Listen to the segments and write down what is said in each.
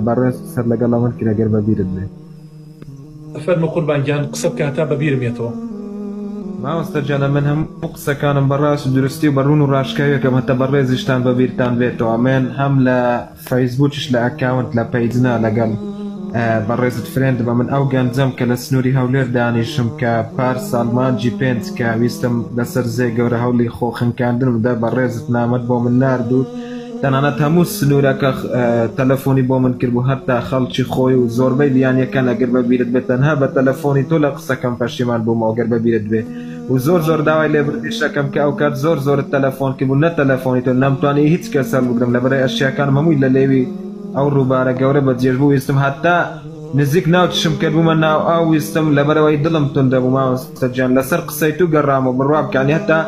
بەڕێز قسەت لەگەڵ ئەمن کرد ئەگەر بەبیرت بێ. فەرموو قوربان گیان قسە بکە هەتا بەبیرم یەتەوە. مامۆستا گیان ئەمن هەموو قسەکانم بە ڕاست و دروستی و بە ڕوون و ڕاشکاوی ئەکەم هەتا بەڕێزیشتان بەبیرتان بێتەوە ئەمن هەم لە فەیسبووکیش لە account لە page نا لەگەڵ بەڕێزت friend م ئەمن ئەو گەنجەم کە لە سنووری هەولێر دانیشم کە پار ساڵ مانگی پێنج کە ویستم لەسەر زێ گەورە هەوڵی خۆ خنکاندنم دا بەڕێزت نامەت بۆ من نارد و تەنانەت هەموو سنوورەکە تەلەفۆنی بۆ من کردبوو هەتا خەڵکی خۆی و زۆربەی بیانیەکان ئەگەر بەبیرت بێت تەنها بە تەلەفۆنی تۆ لە قسەکەم پەشیمان بوومەوە گەر بەبیرت بێ و زۆر زۆر داوای لێبوردنیش ئەکەم کە ئەوکات زۆر زۆرت تەلەفۆن کردبوو نە تەلەفۆنی تۆ نەمتوانی هیچ کەس هەڵبگرم لەبەرئ ئەشیاکانم هەمووی لە لێوی ئەو ڕووبارە گەورە بەجێش بوو ویستم هەتا نزیک ناو چشم کرد بوومە ناو ئاو ویستم لەبەرئەوەی دڵم توندە بوو مامۆستا گیان لەسەر قسەی تو گەڕامەوە بڕوا بکە یانی هەتا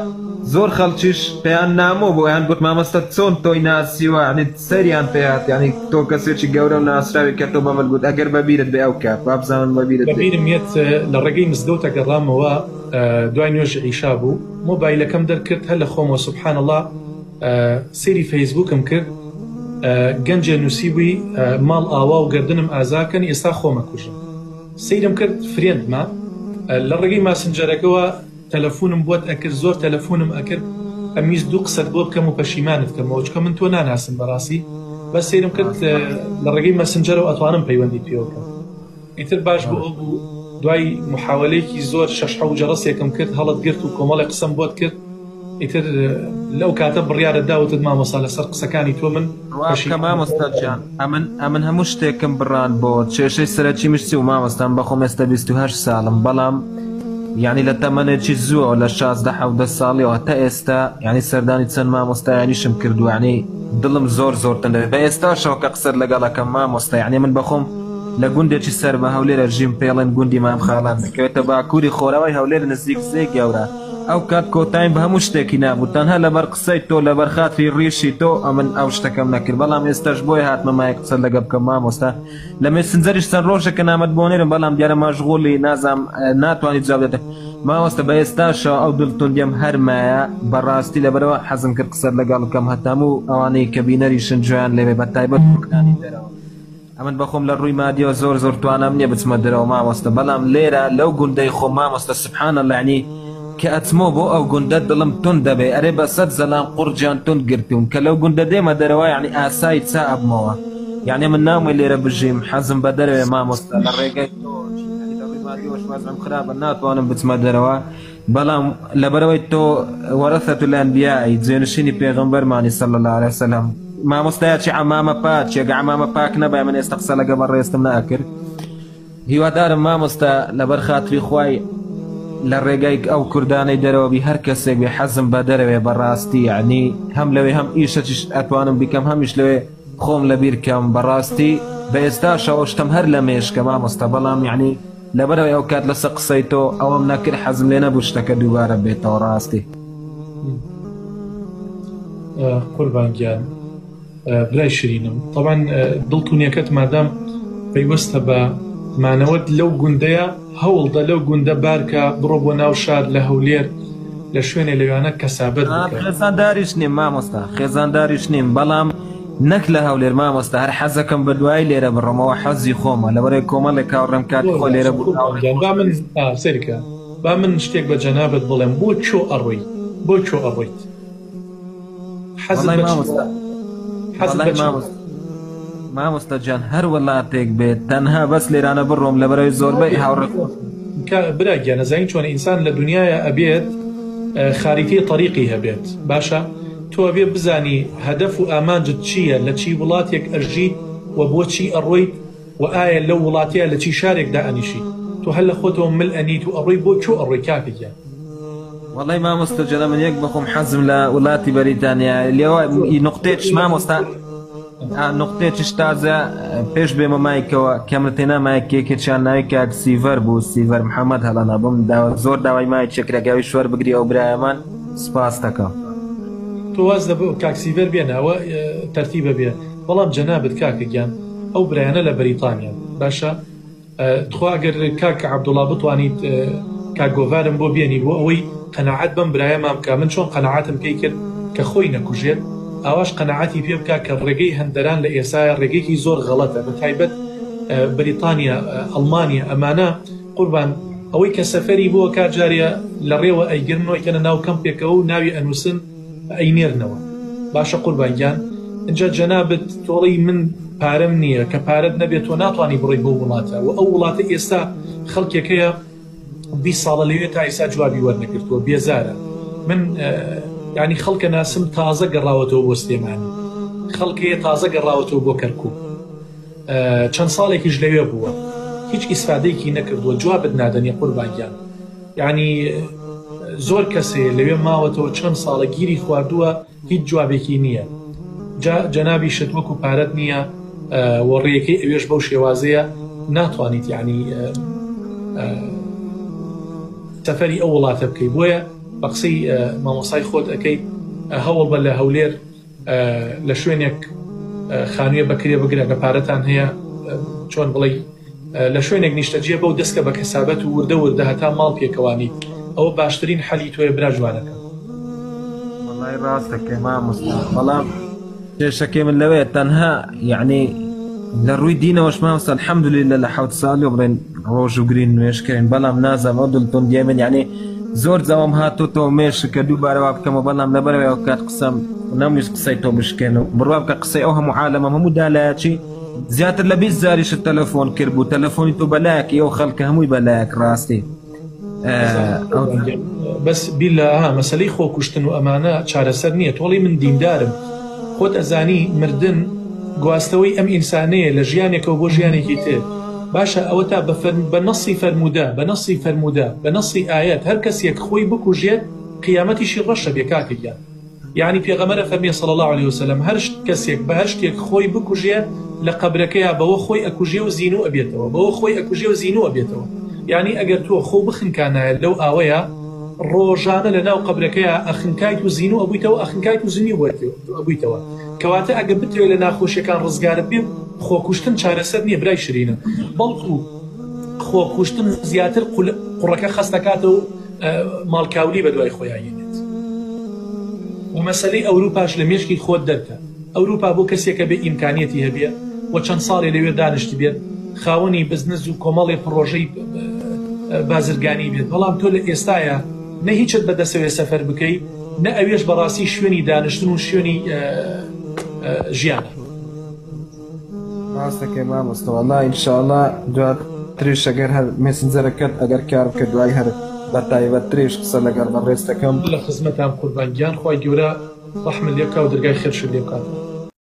زۆر خەڵکیش پێیان نامۆ بوو ئەیان گوت مامۆستا چۆن تۆی ناسیوە یانی سەیریان پێ هات یانی تۆ کەسێکی گەورە و ناسراوی کە تۆ بەمن گوت ئەگەر بەبیرت بێ ئەو کات وابزانم بەبیرت بێ. بەبیرم یەت لە ڕێگەی مزگەوتە گەڕامەوە دوای نوێژی عیشا بوو مۆبایلەکەم دەرکرد هەر لە خۆمەوە سبحان اللە سەیری فەیسبووکم کرد گەنجێ نووسیبووی ماڵ ئاوا و گەردنم ئازاکەن ئێستا خۆمەکوژم سەیرم کرد friend مە لە ڕێگەی ماسنجەرەکەوە تەلەفونم بۆت ئەکرد زۆر تەلەفونم ئەکرد ئەمویست دوو قسەت بۆ بکەم و پەشیمانت کەمەوە چونکە من تۆ ناناسم بەڕاستی بەس سەیرم کرد لە ڕێگەی مەسنجەرەوە ئەتوانم پەیوەندیت پێوە بکەم ئیتر باش بۆ ئەو بوو دوای محاوەلەیەکی زۆر شەش حەوت جەڕەسێکم کرد هەڵت گرت و کۆمەڵێک قسەم بۆت کرد ئیتر لەو کاتە بڕیارت دا وتت مامۆستا لەسەر قسەکانی تۆ من ڕوا بکە مامۆستا گیان ئەمن ئەمن هەموو شتێکم بڕاند بۆ کێشەی سەرەکی مش چی بوو مامۆستا من بەخۆم ئێستا 28 ساڵم بەڵام یعنی لە تەمەنێکی زووەوە لە 16 17 ساڵیەوە هەتا ئێستا یعنی سەردانی چەند مامۆستایانیشم کردووە یعنی دڵم زۆر زۆر تەنگ دەبێت بە ئێستاشەوە کە قسەت لەگەڵ ئەکەم مامۆستا یعنی من بەخۆم لە گوندێکی سەر بە هەولێر ئەژیم پێڵێن گوندی مام خاڵان دەکەوێتە باکووری خۆراوای هەولێر نزیک زێی گەورە ئەو کات کۆتایم بە هەموو شتێکی نابوو تەنها لەبەر قسەی تۆ لەبەر خاتری ڕیشی تۆ ئەمن ئەو شتەکەم نەکرد بەڵام ئێستاش بۆیە هاتمە مایک قسەت لەگە بکەم مامۆستا لە مێسنجەریش چەند ڕۆژێکە نامەت بۆ نێرم بەڵام دیارە مەشغوڵی نازام ناتوانی جواب دێتە مامۆستا بە ئێستاشەوە ئەو دڵتوندیم هەر مایە بەڕاستی لەبەرەوە حەزم کرد قسەت لەگەڵ بکەم هەتاموو ئەوانەی کە بینەریشن گوێیان لێبێ بە تایبەت کوردانی دەرەوە ئەمن بەخۆم لە ڕووی مادیەوە زۆر زۆر توانام نیە بچمە دەرەوە مامۆستا بەڵام لێرە لەو گوندەی خۆم مامۆستا سبحان اللە یعنی کە ئەچمەوە بۆ ئەو گوندە دڵم توند دەبێ ئەرێ بە سەد زەلام قوڕجیان توند گرتووم کە لەو گوندە دێمە دەرەوە یعنی ئاسایی چا ئەبمەوە یعنی من نامەوێ لێرە بژیم حەزم بە دەرەوێ مامۆستا لە ڕێگای تۆ یعنی لە ڕووی مادیەوەش وەزعم خراپە ناتوانم بچمە دەرەوە بەڵام لەبەرئەوەی تۆ وەرەثەت الانبیاء ی، جێنشینی پێغەمبەرمانی صلی اللە علیە وسلم، مامۆستایەکی عەمامە پاکی، ئەگەر عەمامە پاک نەبایە من ئێستا قسە لەگە بەڕێزتم نەئەکرد، هیوادارم مامۆستا لەبەر خاتری خوای لە ڕێگای ئەو کوردانەی دەرەوە بی هەر کەسێک بێ حەزم بە دەرەوێ بەڕاستی یەعنی هەم لەوێ هەم ئیشەکیش ئەتوانم بیکەم هەمیش لەوێ خۆم لەبیر کەم بەڕاستی بە ئێستاشەوە ئەو شتەم هەر لە مێشکە مامۆستا بەڵام یەعنی لەبەرئەوەی ئەوکات لەسەر قسەی تۆ ئەوەم نەکرد حەزم لێ نەبوو شتەکە دووبارە بێتەوە ڕاستی. قوربان گیان برای شرینم تەبعەن دڵ تونیەکەت مادام پەیوەستە بە مانەوەت لەو گوندەیە هەوڵدە لەو گوندە بارکە بڕۆ بۆ ناو شار لە هەولێر لە شوێنێ لەویانە کەسابەت بکە. خێزانداریش نیم مامۆستا خێزانداریش نیم بەڵام نەک لە هەولێر مامۆستا هەر حەزەکەم بە دوای لێرە بڕۆمەوە حەزی خۆمە لەبەرئەوەی کۆمەڵێک هاوڕێم کاتی زۆر خۆی لێرە باشە بوون قوربان هاوڕێی گیان با من خۆشەویست. ئا سەیرکە با من شتێک بە جەنابت بڵێم بۆ کوێ ئەڕۆی بۆ کوێ ئەڕۆیت حەزت وەڵای بە چ مامۆستا حەزت وەڵای بە چ مامۆستا مامۆستا گیان هەر وڵاتێک بێت تەنها بەس لێرانە بڕۆم لەبەرئەوەی زۆربەی نابێ هاوڕێ خۆش کا برا گیان ئەزانی چۆنە ئینسان لە دونیایا ئەبێت خاریتەی تەریقی هەبێت باشە تۆ ئەبێ بزانی هەدەف و ئامانجت چییە، لە چی وڵاتێک ئەژیت و بۆ چی ئەڕۆیت و ئایا لەو وڵاتەیا لە چی شارێک دائەنیشیت؟ تۆ هەر لە خۆتەوە مل ئەنیت و ئەڕۆی بۆ کوێ ئەڕۆی کاکە گیان؟ وەڵای مامۆستا جەناب من یەک بەخۆم حەزم لە وڵاتی بەریتانیا لێوە زۆر ئی نوقتەیەکیش مامۆستا ئا نوقتەیەکیش تازە پێش بێمە مایکەوە کەمرە تێنا مایک یەکێکیان ناوی کاک سیڤەر بوو سیڤەر محەمەد هەڵە نەبم داوا زۆر داوای مایکێ کرا گاویش وەربگری ئەو برایەمان سپاست دەکەم. تۆ واز لە کاک سیڤەر بێنە ئەوە تەرتیبە بێ بەڵام جەنابت کاکە گیان ئەو برایانە لە بەریتانیان باشە تخوا ئەگەر کاک عەبدوڵا بتوانیت کاک گۆڤارم بۆ بێنی بۆ ئەوەی قەناعەت بەم برایەمان بکا من چۆن قەناعەتم پێی کرد کە خۆی نەکوژێت. ئاواش قەناعەتی پێ بکا کە ڕێگەی هەندەران لە ئێسایا ڕێگەیەکی زۆر غەڵەتە بە تایبەت بەریتانیا ئەڵمانیا ئەمانە قوربان ئەوەی کە سەفەری بۆ کا جارێ لە ڕێوە ئەیگرن و ئەیکەنە ناو کەمپێکەوە و ناوی ئەنووسن ئەینێرنەوە باشە قوربان گیان ئینجا جەنابت تۆڵەی من پارەم نییە کە پارەت نەبێت تۆ ناتوانی بڕۆی بۆ وڵاتە و ئەو وڵاتە ئێستا خەڵکێک هەیە 20 ساڵە لەوێ تا ئێستا جوابی وەرنەگرتووە بێزارە من ینی خەڵکە ناسم تازە گەڕاوەتەوە بۆ سلێمانی خەڵکەیە تازە گەڕاوەتەوە بۆ کەرکک چەند ساڵێکیش لەوێ بووە هیچ ئیسفادەیەکی نەکردووە جوابت نادەنێ قوربان گیان یعنی زۆر کەسێ لەوێ ماوەتەوە چەند ساڵە گیری خواردووە هیچ جوابێکی نییە جا جەنابیشت وەکو پارەت نییە و ڕێیەکەی ئەوێش بەو شێوازەیە ناتوانیت یعنی سەفەری ئەو وڵاتە بکەی بۆیە بە قسەی مامۆسای خۆت ئەەکەی هەوڵ بە لە هەولێر لە شوێنێک خانوویە بەکرێ بگرە کە پارەتان هەیە چۆن بڵێ لە شوێنێک نیشتەجێ بەو دەستکە بە کەسابەت و وردە وردە هەتا ماڵ پێکەوانیت ئەوە باشترین حەلی تۆیە برا جوانەکەم. وەڵای ڕاست دەکەی مامۆستا بەڵام کێشەکەی من لەوەیە تەنها یعنی لە ڕووی دینەوەش مامۆستا الحمدللە لە حەوت ساڵی بڵێن ڕۆژ و گرین نوێژکەین بەڵام نازانم ئەو دڵتوندیە من یعنی زۆر جاوم هاتۆتەوە مێشک کە دووبارە وا بکەمەوە بەڵام لەبەرەوەی ئەو کات قسەم نەمویست قسەی تۆ بشکێنم بڕوا بکە قسەی ئەو هەموو عالەمەم هەموو دالایەکی زیاتر لە 20 جاریشت تەلەفۆن کرد بوو تەلەفۆنی تۆ بەلایەک ئەو خەڵکە هەمووی بەلایەک ڕاستی بەس بیر لە ها مەسەلەی خۆکوشتن و ئەمانە چارەسەر نییە تۆڵی من دیندارم خۆت ئەزانی مردن گواستەوەی ئەم ئینسانەیە لە ژیانێکەوە بۆ ژیانێکی تر باشە ئەوە تا بە نەسی فەرموودە بە نەسی فەرموودە بە نەسی ئایەت هەر کەسێک خۆی بکوژێت قیامەتیشی ڕەشە بێ کاکە گیان یەعنی پێغەمبەر ئەفەرمێ صلی اللە علیە وسلم هەر کەسێک بە هەر شتێک خۆی بکوژێ لە قەبرەکەیا بەوە خۆی ئەکوژێ و زینوو ئەبێتەوە بەوە خۆی ئەکوژێ و زینوو ئەبێتەوە یەعنی ئەگەر تۆ خۆو بخنکانایە لەو ئاوەیا ڕۆژانە لە ناو قەبرەکەیا ئەخنکایت و زینوو ئەبوویتەوە ئەخنکایت و زنیو ئەبوویتەوە کەواتە ئەگەر بتەوێ لە ناخۆشیەکان ڕزگارت بێ خۆکوشتن چارەسەر نیە برای شرینم بەڵکو خۆکوشتن زیاتر قوڕەکە خەستەکاتەوە ماڵکاولی بەدوای خۆیا یەنێت و مەسەلەی ئەوروپاش لە مێشکی خۆت دەرکە ئەوروپا بۆ کەسێکە بێ ئیمکانیەتی هەبێ و چەند ساڵێ لەوێ دانشتبێت خاوەنی بزنس و کۆمەڵێ پڕۆژەی بازرگانی بێت بەڵام تۆ لە ئێستایا نە هیچت بەدەسەوێ سەفەر بکەی نە ئەوێش بەڕاستی شوێنی دانشتن و شوێنی ژیانە. ڕاست دەکەی مامۆستا وەڵا ان شاء اللە دواتریش ئەگەر هەر مێسنجەرەکەت ئەگەر کار بکە دوای هەر بە تایبەتتریش قسە لەگەڵ بەڕێز دەکەم. لە خزمەتام قوربان گیان خوای گەورە ڕەحمت لێ بکا و دەرگای خێرشت لێ بکاتەوە.